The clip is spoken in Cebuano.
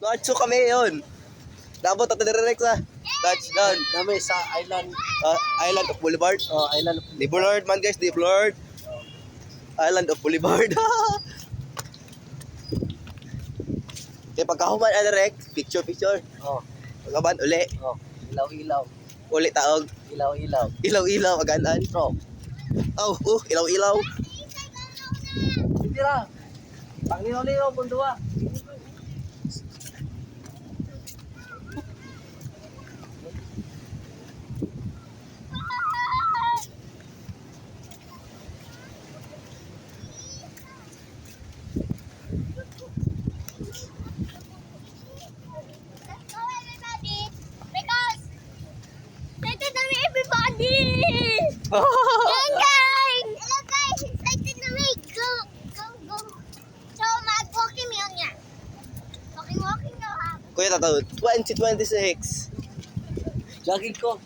Nacho kami yun. Dapat ato direct sa touchdown. Nami sa island, Island of Boulevard. Oh, island of Di Boulevard man guys, di Boulevard. Island of Boulevard. Kaya pagkahuman ah, direct, picture picture. Oh, Pagkaban uli, oh. Ilaw-ilaw. Uli taog. Ilaw-ilaw. Ilaw-ilaw aganan. Bro. Oh, ilaw-ilaw. Hindi ra. Panglinaw-linaw kung duwa. Let's go, everybody! Because excited na me, everybody! Gang, gang! Hello guys! Excited na me! Go! Go, go! So, mag-walking yun niya. Walking, walking na ha. Kuya tataw, 2026. Jogging ko.